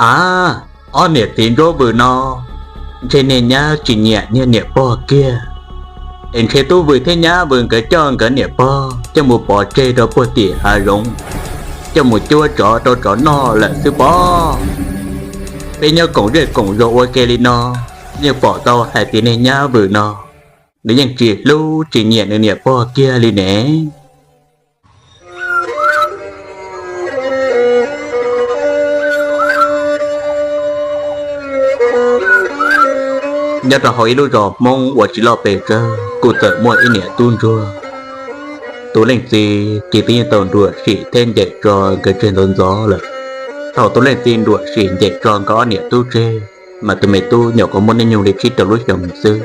Av, ob niam txiv ntsuab Vwm no ntshe niag nyab tsis nyiam niag niam pog kiag, es ntshe Tub Vwm thiab nyab Vwm nkawd coj nkawd niam pog coj mus pov tseg rau puag tim hav zoov, coj mus cuab tsov rau tsov noj lawm xwb pob. Peb nyob koom zej koom zos ua ke li no, yeej pom tau hais tias niag nyab Vwm no nws yeej tsis hlub tsis nyiam nws niam pog kiag li ne. Nyob rau hauv ib lub zos Hmoob uas tsis loj pes tsawg kuj txawm muaj ib niam tub ntsuag. Tus leej txiv ces twb yeej tau nruam sim thiab ncaim tso nkawd tseg ntxov ntxov lawm. Thaum tus leej txiv nruam sim ncaim tso nkawd ob niam tub tseg, mas tus me tub nyuam qhuav muaj hnub nyoog li tsib rau lub xyoos xwb.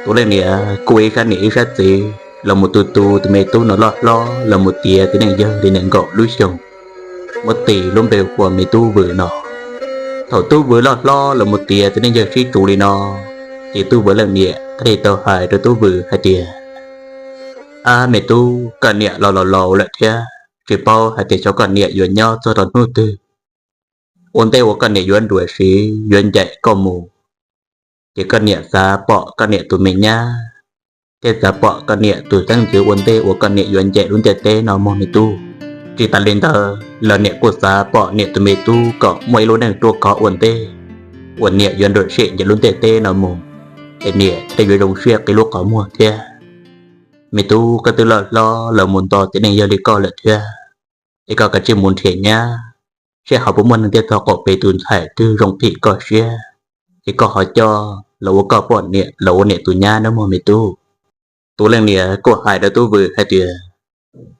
Tus leej niam kuj ib sab niam ib sab txiv los mus tu tu tus me tub no loj hlob los mus tiav txiv neej yawg li nees nkaum lub xyoos, muab tis lub npe hu ua me Tub Vwm no. Thaum Tub Vwm loj hlob los mus tiav txiv neej yawg sib tsuv li no, ces Tub Vwm leej niam thiaj li tau hais rau Tub Vwm hais tias, Ab me tub, koj niam los laus laus lawm thiab, tsis paub hais tias xyov koj niam yuav nyob txog rau hnub twg. Ua ntej uas koj niam yuav nruam sim yuav ncaim koj mus, ces koj niam xav pom koj niam tus me nyab thiab xav pom koj niam tus xeeb ntxwv ua ntej uas koj niam yuav ncaim lub ntiaj teb no mog me tub. Tsis tas li ntawd los niam kuj xav pom niam tus me tub kom muaj ib lub neej ruaj khov ua ntej uas niam yuav nruam sim ncaim lub ntiaj teb no mus, es niam thiaj yuav zoo siab qi lub qhov muag thiab. Me tub, koj twb loj hlob los mus nto txiv neej yawg li koj lawm thiab, es koj kav tsij mus nrhiav nyab, seb ho puas muaj neeg thiaj txog qaum pem tus ntxhais twg zoo phim koj siab, es koj ho coj los ua koj poj niam los ua niam tus nyab nawb mog me tub. Tus leej niam kuj hais rau Tub Vwm hais tias,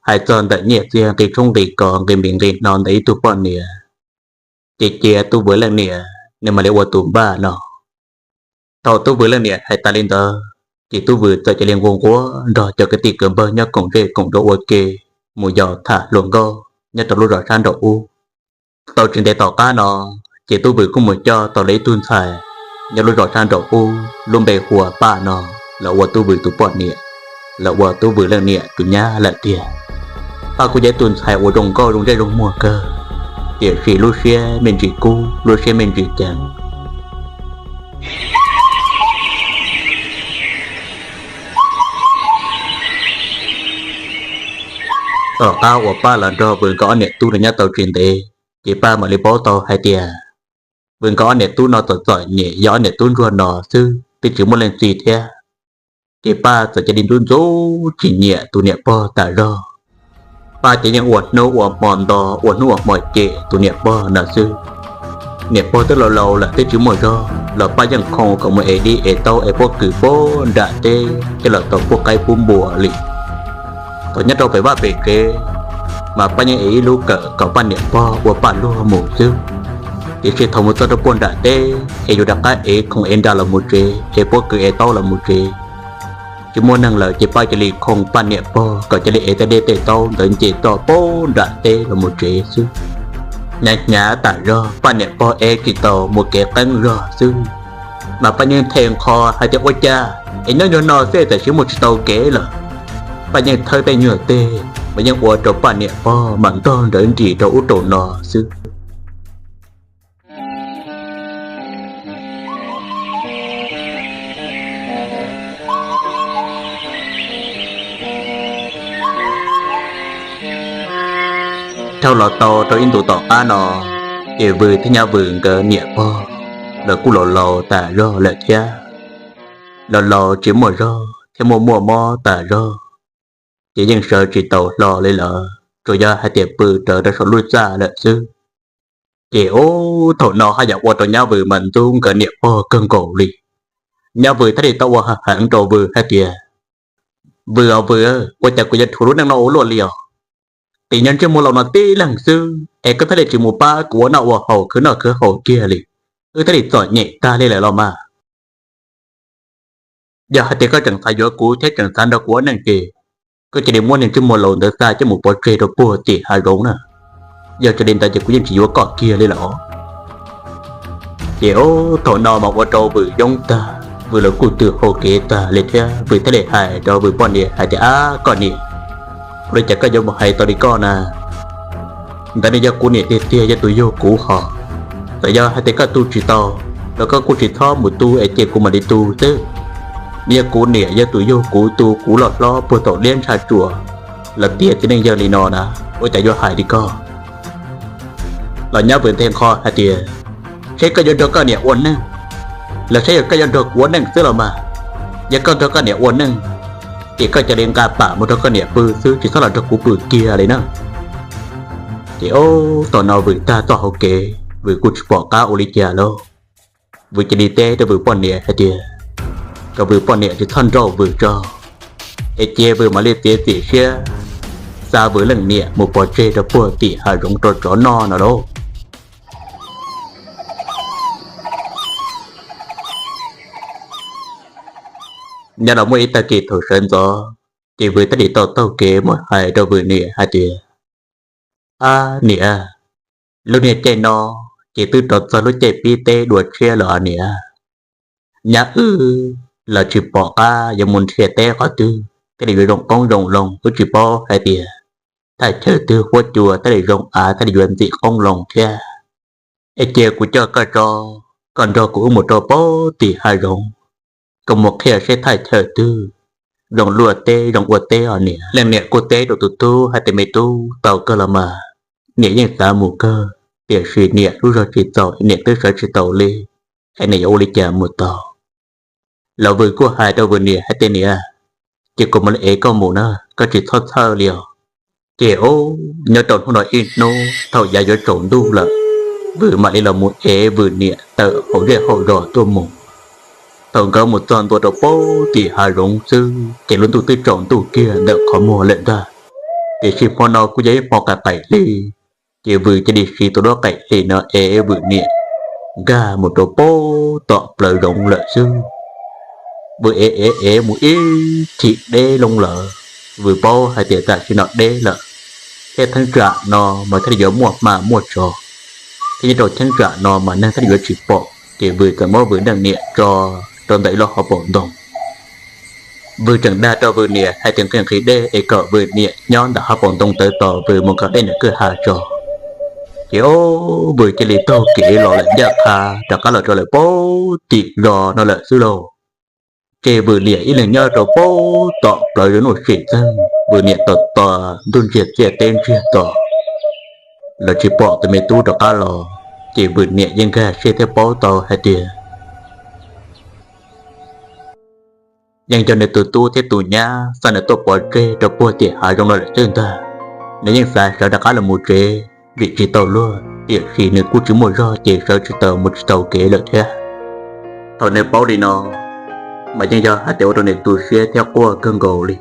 hais txog ntawm nyiaj txiag nqi tshoob nqi kos nqi npis nqi hno ntawm ib tug poj niam, ces cia Tub Vwm leej niam nws mam li ua tus npaj no. Thaum Tub Vwm leej niam hais tas li ntawd, ces Tub Vwm txawm cia li nquag nquag nrog cov kwv tij kwv npawg nyob koom zej koom zos ua ke mus yos tham hluas nkauj nyob rau lub zos sab nraum ub. Tau tsis ntev tom qab no, ces Tub Vwm kuj mus coj tau lawv ib tug ntxhais nyob lub zos sab nraum ub lub npe hu ua Paj no los ua Tub Vwm tus poj niam, los ua Tub Vwm leej niam tus nyab lawm tiag. Paj kuj yog ib tug ntxhais uas zoo nkauj zoo ntsej zoo muag kawg, tiam sis lub siab me ntsis kub lub siab me ntsis ceev. Tom qab uas Paj los nrog Vwm nkawd ob niam tub no nyob tau tsis ntev, ces Paj mam li paub tau hais tias Vwm nkawd ob niam tub no txom txom nyem yog ob niam tub ntsuag no xwb twb tsis muaj leej txiv thiab. Ces Paj txawm cia li ntxub ntxub tsis nyiam tus niam pog tas zog. Paj ces yeej ua hnub ua hmo nto, ua hnub ua hmo cem tus niam pog no xwb. Niam pog twb laus laus lawm twb tsis muaj zog los Paj yeej khoo kom mus ev dib ev taub ev pob kws puag nram teb coj los tau pub qaib pub npua li. Thaum nyob rau pem vaj pem tsev, mas Paj yeej ev ib lub kawm kom Paj niam pog ua Paj luag mus xwb. Tiam sis thaum mus txog rau puag nram teb es yuav rov qab ev khoom ev nra los mus tsev, ev pob kws ev taub los mus tsev, tsis muaj neeg lawm ces Paj cia li khoo Paj niam pog kom cia li ev tej dej tej taub ntawd nce toj puag nram teb los mus tsev xwb. Hnyav hnyav tas zog, Paj niam pog ev tsis tau, mus kev qeeb zog xwb. Mas Paj yeej them nqho hais tias ua cas es nyob nyob no xwb tam sim muaj tsis tau kev lawm. Paj yeej thawb tej nyuag teg mas yeej ua rau Paj niam pog mas ntog nrawv nris rau ub rau no xwb. Dhau los tau rau ib ntus tom qab no, ces Vwm thiab nyab Vwm nkawd niam pog los kuj laus laus tas zog lawm thiab. Laus laus tsis muaj zog thiab muaj muaj mob tas zog, ces yeej sawv tsis taus hlo li lawm, tsuas yog hais tias pw raws rau saum lub txaj lawm xwb. Ces ub thaum no haj yam ua rau nyab Vwm mas ntxub nkawd niam pog kawg nkaus li. Nyab Vwm thiaj li tau ua heev rau Vwm hais tias, Vwm os Vwm, ua cas kuv yuav dhuav lub neej no ua luaj li os? Tim nyuag ntsej muag laus no tib leeg xwb es koj thiaj li tsis mus pab kuv ua noj ua haus khwv noj khwv haus kiag li, wb thiaj li txom nyem tag li lawm los mas. Yog hais tias koj tseem xav yuav kuv thiab tseem xav nrog kuv ua neej ces koj cia li muab niag ntsej muag laus ntawd xa coj mus pov tseg rau puag tim hav zoov na. Yog tsis li ntawd ces kuv yeej tsis yuav koj kiag li lawm os. Ces ub thaum no mas ua rau Vwm yoob tag, Vwm los kuj tw hau kev tag li thiab. Vwm thiaj li hais rau Vwm poj niam hais tias, Ab koj niam, ua li cas koj yuav mus hais tau li koj na? Ntawd nws yog kuv niam tiag tiag, yog tus yug kuv hos. Txawm yog hais tias koj tu tsis tau los koj kuj tsis txhob mus tu es cia kuv mam li tu xwb. Yog kuv niam yog tus yug kuv tu kuv los hlob puag thaum liab ntsha tsuas los tiav txiv neej yawg li no na, ua cas yuav hais li koj. Los Nyab Vwm nthe nqho hais tias, seb koj yuav nrog koj niam ua neej los seb yog koj yuav nrog kuv ua neej xwb los mas. Yog koj nrog koj niam ua neej ces koj cia li nqa pam mus nrog koj niam pw xwb, tsis txhob los nrog kuv pw kiag li na. Ces ub, thaum no Vwm tag txoj hauv kev, Vwm kuj tsis pom qab ua li cas lauj. Vwm cia li teb rau Vwm poj niam hais tias kom Vwm poj niam tsis txhob nrauj Vwm tso, es cia Vwm mam li txiav txim siab xa Vwm leej niam mus pov tseg rau puag tim hav zoov rau tsov noj no lauj. Nyob los muaj ib tag kis thaum sawv ntxov, ces Vwm thiaj li tau taug kev mus hais rau Vwm niam hais tias, ab niam, lub niag caij no ces twb rov txog lub caij pib teb dua tshiab lawm niam. Nyab wb los tsis pom qab yuav mus nrhiav teb qhov twg thiaj li yuav zoo qoob zoo loo, twb tsis paub hais tias thaj chaw twg huab cua thiaj li zoo av thiaj li yuav ntxim qoob loo thiab. Es cia kuv coj koj tso, koj nrog kuv wb mus rau puag tim hav zoov, koj mus qhia seb thaj chaw twg zoo luaj teb zoo ua teb os niam. Leej niam kuj teb rau tus tub hais tias, me tub, tau kawg los mas, niam yeej xav mus kawg, tiam sis niam lub zog tsis txaus es niam twb sawv tsis taus li, es niam yuav ua li cas mus tau. Los Vwm kuj hais rau Vwm niam hais tias, niam, cia kuv mam li ev koj mus na, koj tsis txhob txhawj li os. Ces ub, nyob rau hnub no ib hnub thaum yav yuav tsaus ntuj lawm, Vwm mam li los mus ev Vwm niam tawm hauv zej hauv zos tuaj mus. Thaum nkawd mus txog ntua rau puag tim hav zoov xwb ces lub ntuj twb tsaus ntuj kiag ntawm qhov muag lawm ntag. Tiam sis hmo no kuj yog ib hmo qaim qaim hli, ces Vwm cia li siv tus duab qaim hli no ev Vwm niam nkag mus rau puag tom plawv zoov lawm xwb. Vwm ev ev ev mus ib chim deb loo lawm, Vwm paub hais tias tam sim no deb lawm, thiab cheeb tsam no mas thiaj li yuav muaj hma muaj tsov, thiab nyob rau cheeb tsam no mas neeg thiaj li yuav tsis pom, ces Vwm txawm muab Vwm leej niam tso rau ntawm ib lub hauv paus ntoo. Vwm tseem dag rau Vwm niam hais tias nqhis nqhis dej es kom Vwm niam nyob ntawm hauv paus ntoo tawv tos Vwm mus nqa dej ntawm kwj ha tso. Ces ub, Vwm cia li taug kev los lawm ncaj qha rov qab los rau lawm puag tim zos no lawm xwb lauj. Ces Vwm niam ib leeg nyob rau puag tom plawv zos nuj sim txeeg, Vwm niam tos tos ntuj ntsiag txiaj teb ntsiag to los tsis pom tus me tub rov qab los, ces Vwm niam yeej nkag siab thiab paub tau hais tias yeej yog nws tus tub thiab tus nyab xa nws tuaj pov tseg rau puag tim hav zoov no lawm xwb ntag. Nws yeej xav sawv rov qab los mus tsev vim tsis tau luag, tiam sis nws kuj tsis muaj zog ces sawv tsis tau mus tsis tau kev lawm thiab. Thaum nws paub li no mas yeej yog hais tias ua rau nws tu siab thiab quaj kawg nkaus li.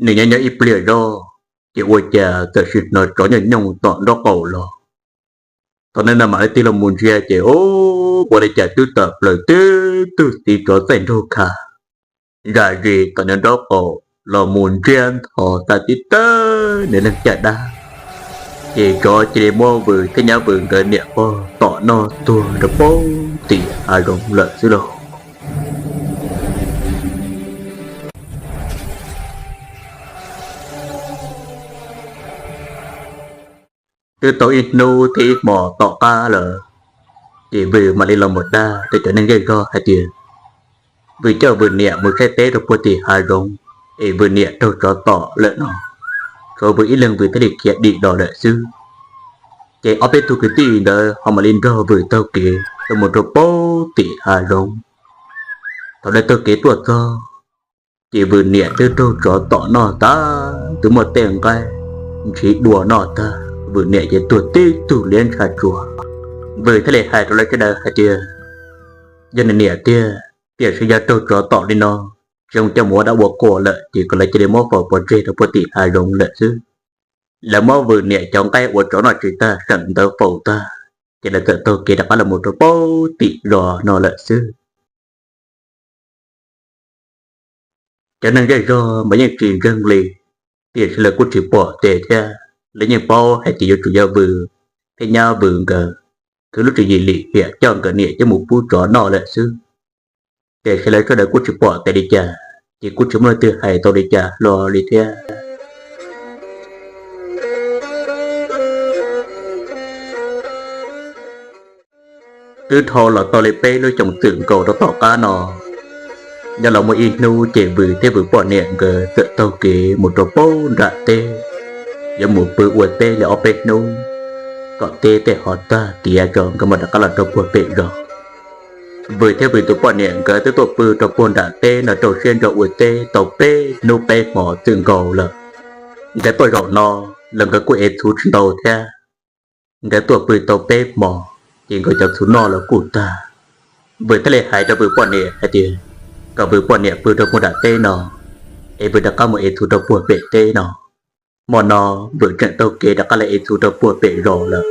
Nws nyob nyob ib pliag zog ces ua cas txawm sim hnov tsov nyooj nyooj tom nraub qaum los. Thaum no nws mam li tig los mus ntsia ces ua li cas twb tawm plaws tib tug txiv tsov txaij nraug kha zam zis tom nws nraub qaum los mus ntsiab nthos tag tib tawg nws leej caj dab. Ces tsov cia li muab Vwm thiab nyab Vwm nkawd niam pog tom noj tuag rau puag tim hav zoov lawm xwb lauj. Twb tau ib hnub thiab ib hmos tom qab lawm, ces Vwm mam li los mus dag rau cov neeg zej zog hais tias Vwm coj Vwm niam mus saib teb rau puag tim hav zoov, es Vwm niam raug tsov tom lawm no, tshuav Vwm ib leeg Vwm thiaj li khiav dim los lawm xwb. Ces ob peb tug kwv tij ntawd ho mam li nrog Vwm taug kev tuaj mus rau puag tim hav zoov. Thaum lawv taug kev tuaj txog, ces Vwm niam twb raug tsov tom noj tag, twb muaj tej nqaij ntshiv dua noj tag, Vwm niam ces tuag tib tug liab ntsha tsuas. Vwm thiaj li hais rau lawv sawv daws hais tias yog nws niam tiag, tiam sis yog raug tsov tom li no, tsis zoo coj mus ua dab ua qhua lawm, ces kom lawv cia li muab faus pov tseg rau puag tim hav zoov lawm xwb. Lawv muab Vwm niam cov nqaij uas tsov noj tsis tag seem ntawd faus tag, ces lawv txawm taug kev rov qab los mus rau puag tim zos no lawm xwb. Cov neeg zej zog mas yeej tsis ntseeg li, tiam sis lawv kuj tsis pom tes thiab, lawv yeej paub hais tias yuav tsum yog Vwm thiab nyab Vwm nkawd khwv lub tswv yim lim hiam coj nkawd niam coj mus pub tsov noj lawm xwb. Tiam sis lawv sawv daws kuj tsis pom tes li cas, ces kuj tsis muaj leej twg hais tau li cas hlo li thiab. Twb dhau los tau li peb lub xyoos txwm nkaus rau tom qab no, nyob los muaj ib hnub ces Vwm thiab Vwm poj niam nkawd txawm taug kev mus rau pem nram teb, yuav mus pw ua teb li ob peb hnub, kom teb tej ho tag tiav tso nkawd mam rov qab los rau puag pem zos. Vwm thiab Vwm tus poj niam nkawd twb tuaj pw rau puag nram teb no rau siab ntso ua teb tau peb hnub peb hmo txwm nkaus lawm. Nkawd tuaj zaum no los nkawd kuj ev txhuv tsis ntau thiab, nkawd tuaj pw tau peb hmo ces nkawd cov txhuv noj los kuj tag. Vwm thiaj li hais rau Vwm poj niam hais tias kom Vwm poj niam pw rau puag nram teb no, es Vwm rov qab mus ev txhuv rau puag pem teb no. Hmo no Vwm tseem taug kev rov qab los ev txhuv rau puag pem zos lawm.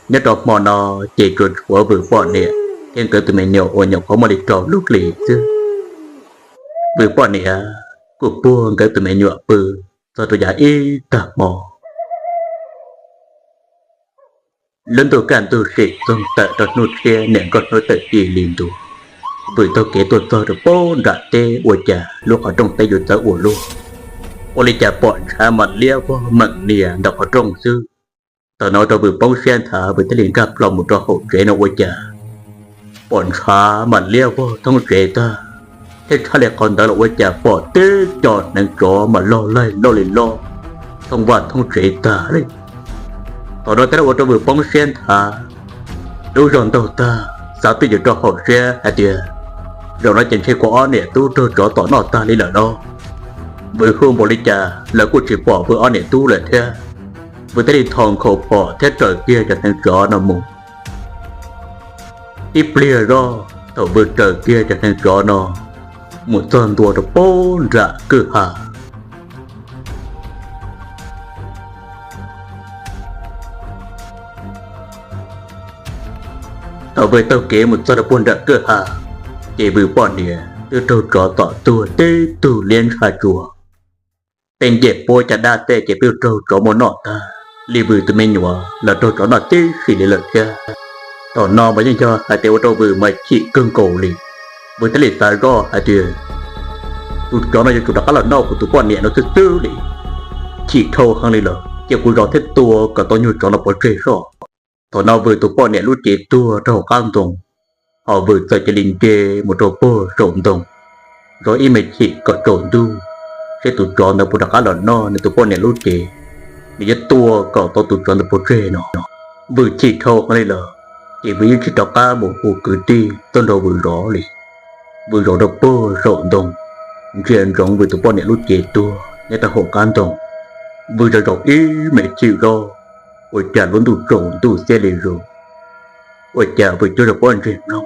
Nyob rau hmo no ces tsuas tshuav Vwm poj niam thiab nkawd tus me nyuam uas nyuam qhuav muaj li rau lub hlis xwb. Vwm poj niam kuj puag nkawd tus me nyuam pw txog rau yav ib tag hmo. Lub ntuj kaj ntug sim txoog tawm rau hnub tshiab niam nkauj hnub tawm ci li ntua. Vwm taug kev tuaj txog rau pem nram teb ua cas lub qhov rooj teb yuav txawv ua luaj, ua li cas pom ntshav mas liab vog meem nias ntawm qhov rooj xwb. Thaum no ua rau Vwm poob siab nthav, Vwm thiaj li nkag plho mus rau hauv tsev no ua cas pom ntshav mas liab vog thoob tsev tag, thiab tshaj li qhov ntawd los ua cas pom tib co hneev tsov mas loj laig loj li loj thoob vaj thoob tsev tag li. Thaum no thiaj li ua rau Vwm poob siab nthav, lub zog ntaug tag, xav twj ywm rau hauv siab hais tias zaum no ces ntshe kuv ob niam tub raug tsov tom noj tag li lawm lauj. Vwm hu npaum li cas los kuj tsis pom Vwm ob niam tub lawm thiab. Vwm thiaj li thos nkhaus phom thiab raws kiag cov hneev tsov no mus. Tib pliag zoj thaum Vwm raws kiag cov hneev tsov no mus txog ntua rau pem nram kwj ha. Thaum Vwm taug kev mus txog rau puag nram kwj ha, ces Vwm poj niam twb raug tsov tom tuag tib tug liab ntsha tsua. Tej ncej puab caj dab tej ces twb raug tsov muab noj tag li, Vwm tus me nyuam los raug tsov noj tib si li lawm thiab. Thaum no mas yeej yog hais tias ua rau Vwm mas chim kawg nkaus li. Vwm thiaj li xav zoj hais tias tus tsov no yuav tsum rov qab los noj kuv tus poj niam no xwb xwb li. Chim dhau heev li lawm, cia kuv zov thiab tua kom tau nyuag tsov no pov tseg soj. Thaum no Vwm tus poj niam lub cev tuag rau hauv qab ntoo, ho Vwm txawm cia li nce mus rau puag saum ntoo, zov ib me chim kom tsaus ntuj, seb tus tsov ntawd puas rov qab los noj nws tus poj niam lub cev, nws yuav tua kom tau tus tsov ntawd pov tseg no. Vwm chim dhau heev li lawm, ces Vwm yeej tsis rov qab mus hu kwv tij tuaj nrog Vwm zov li. Vwm zaum rau puag saum ntoo, ntsia ntsoov Vwm tus poj niam lub cev tuag nyob rau hauv qab ntoo. Vwm zaum zaum ib me chim zoj, ua cas lub ntuj tsaus ntuj xiab li zus, ua cas Vwm cuab zog pob ntseg mloog,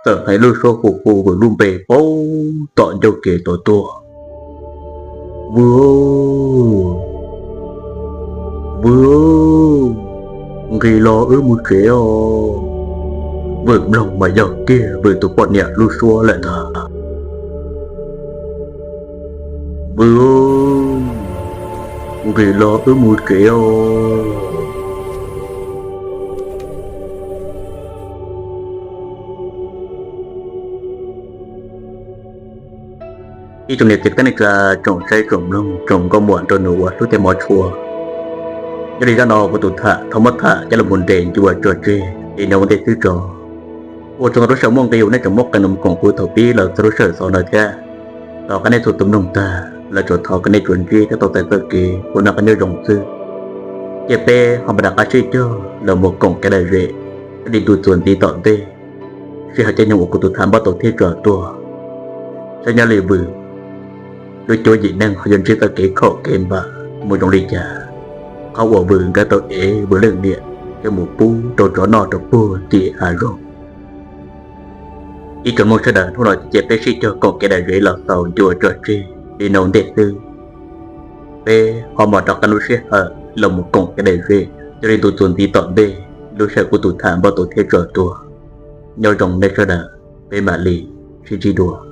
txawm hais lub suab hu hu Vwm lub npe puag tom ncauj kev tuaj tuaj: Vwm, Vwm, nqis los wb mus tsev os. Vwm mloog mas yog kiag Vwm tus poj niam lub suab lawm ntag. Vwm, nqis los wb mus tsev os. Ib tsoom niam txiv kwv tij neej tsa, tsoom saib tsoom mloog, tsoom nkauj muam nraug nus uas hlub thiab hmov tshua, nyob li zaj no kuv tus tham thov muab tham coj los mus nres ncua tso tseg li no ua ntej xwb tso. Ua tsaug ntau lub sij hawm muaj nqis uas nej tseem muab qee no mus koom kuv thaum pib los txog lub sij hawm xaus no thiab. Thov kom nej txhua tus mloog tag los tsuas thov kom nej tsuas ntsib thiab tau txais txoj kev ua noj qab nyob zoo xwb. Ces peb ho mam rov qab sib cog los mus koom kev lom zem thiab li ntu txuas ntxiv tom ntej, seb ho caij nyoog uas kuv tus tham npaj tau thiab tso tuaj, saib nyob li Vwm lub cuab yim neej ho yuav ntsib txoj kev khaum kev npam mus zoo li cas, qhov uas Vwm nkawd tau ev Vwm leej niam coj mus pub rau tsov noj rau puag tim hav zoov. Ib tsoom mloog sawv daws, hnub no ces peb sib cog koom kev lom zem los xaus ncua tso tseg li no ua ntej xwb. Peb ho mam rov qab lub sij hawm los mus koom kev lom zem thiab li ntu txuas ntxiv tom ntej, lub sij hawm kuv tus tham npaj tau thiab tso tuaj. Nyob zoo nej sawv daws, peb mam li sib ntsib dua.